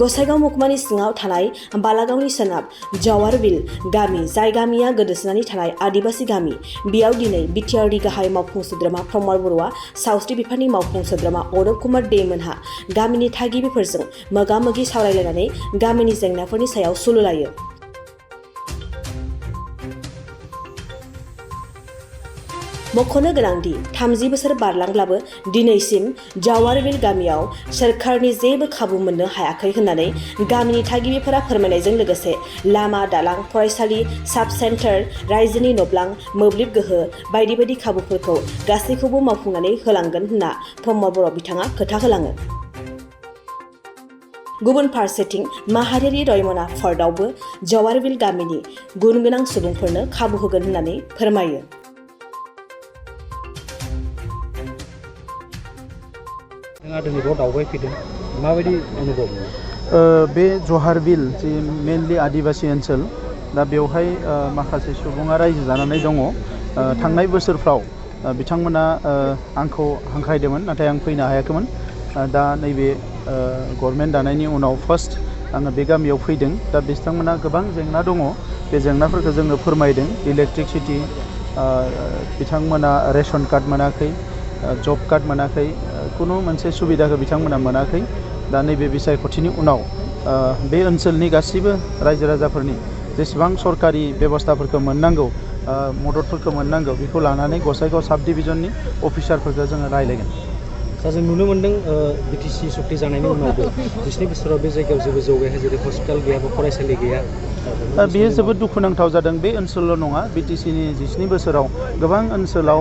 गसाइगाव महकुमानि सिङाव थानाय बालागावनि सोनाब जवारबिल गामि जाय गामिया गोदोसोनानै थानाय आदिबासि गामि बेयाव दिनै बिटिआरनि गाहाय मावफुं सोद्रोमा प्रमद बर'आ सावस्रि बिफाननि मावफुं सोद्रोमा अदब कुमार दे मोनहा गामिनि थागिबिफोरजों मोगा-मोगि सावरायलायनानै गामिनि जेंनाफोरनि सायाव सुलु लायो। मख'नो गोनांदि 30 बोसोर बारलांब्लाबो दिनैसिम जवारबिल गामियाव सोरखारनि जेबो खाबु मोननो हायाखै होननानै गामिनि थागिबिफोरा फोरमायनायजों लोगोसे लामा दालां फरायसालि साब सेन्टार रायजोनि न'ब्लां मोब्लिब गोहो बायदि बायदि खाबुफोरखौ गासैखौबो मावफुंनानै होलांगोन होनना प्रमद बर' बिथाङा खोथा होलाङो। गुबुन फारसेथिं माहारियारि रयमना फर्टआवबो जवारबिल गामिनि गुन गोनां सुबुंफोरनो खाबु होगोन होननानै फोरमायो। बे जवारबिल जि मेनलि आदिबासि ओनसोल दा बेवहाय माखासे सुबुङा रायजो जानानै दङ। थांनाय बोसोरफ्राव बिथांमोना आंखौ हांख्रायदोंमोन नाथाय आं फैनो हायाखैमोन। दा नैबे गभर्नमेन्ट दानायनि उनाव फार्स्ट आङो बे गामियाव फैदों। दा बिथांमोना गोबां जेंना दङ। बे जेंनाफोरखौ जोंनो फोरमायदों। इलेक्ट्रिसिटि बिथांमोना रेशन कार्ड मोनाखै, जब कार्ड मोनाखै, खुनु मोनसे सुबिदाखौ बिथांमोना मोनाखै। दा नैबे बिसायख'थिनि उनाव बे ओनसोलनि गासैबो रायजो राजाफोरनि जेसेबां सरकारि बेबस्थाफोरखौ मोननांगौ मददफोरखौ मोननांगौ बेखौ लानानै गसाइगाव साब डिभिजननि अफिसारफोरखौ जोङो रायलायगोन। दा जों नुनो मोन्दों बिटिसि सक्ति जानायनि उनावबो 20 बोसोराव बे जायगायाव जेबो जौगायाखै, जेरै हस्पिटाल गैया बा फरायसालि गैया। बेयो जोबोद दुखुनांथाव जादों। बे ओनसोलल' नङा, बिटिसिनि 19 बोसोराव गोबां ओनसोलाव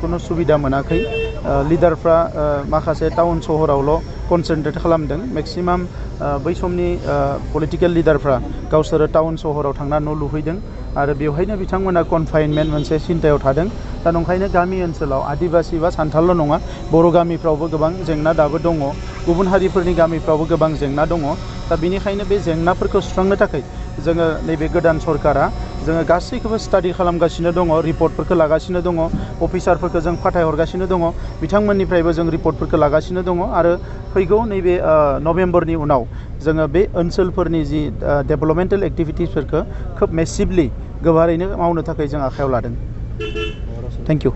खुनु सुबिदा मोनाखै। लिडारफ्रा माखासे टाउन सहरावल' कनसेन्ट्रेट खालामदों। मेक्सिमाम बै समनि पलिटिकेल लिडारफ्रा गावसोरो टाउन सहराव थांना न' लुहैदों आरो बेवहायनो बिथांमोना कनफाइनमेन्ट मोनसे सिन्थायाव थादों। दा नंखायनो गामि ओनसोलाव आदिबासि बा सान्थालल' नङा, बर' गामिफ्रावबो गोबां जेंना दाबो दङ। गुबुन हारिफोरनि गामिफ्रावबो गोबां जेंना दङ। दा बेनिखायनो बे जेंनाफोरखौ सुस्रांनो थाखाय जोङो नैबे गोदान सरकारा जोङो गासैखौबो स्टाडि खालामगासिनो दङ, रिपर्टफोरखौ लागासिनो दङ, अफिसारफोरखौ जों फाथायहरगासिनो दङ, बिथांमोननिफ्रायबो जों रिपर्टफोरखौ लागासिनो दङ आरो फैगौ नैबे नभेम्बरनि उनाव जोङो बे ओनसोलफोरनि जि डेभेलपमेन्टेल एक्टिभिटिसफोरखौ खोब मेसिभलि गोबारैनो मावनो थाखाय जों आखायाव लादों। Thank you.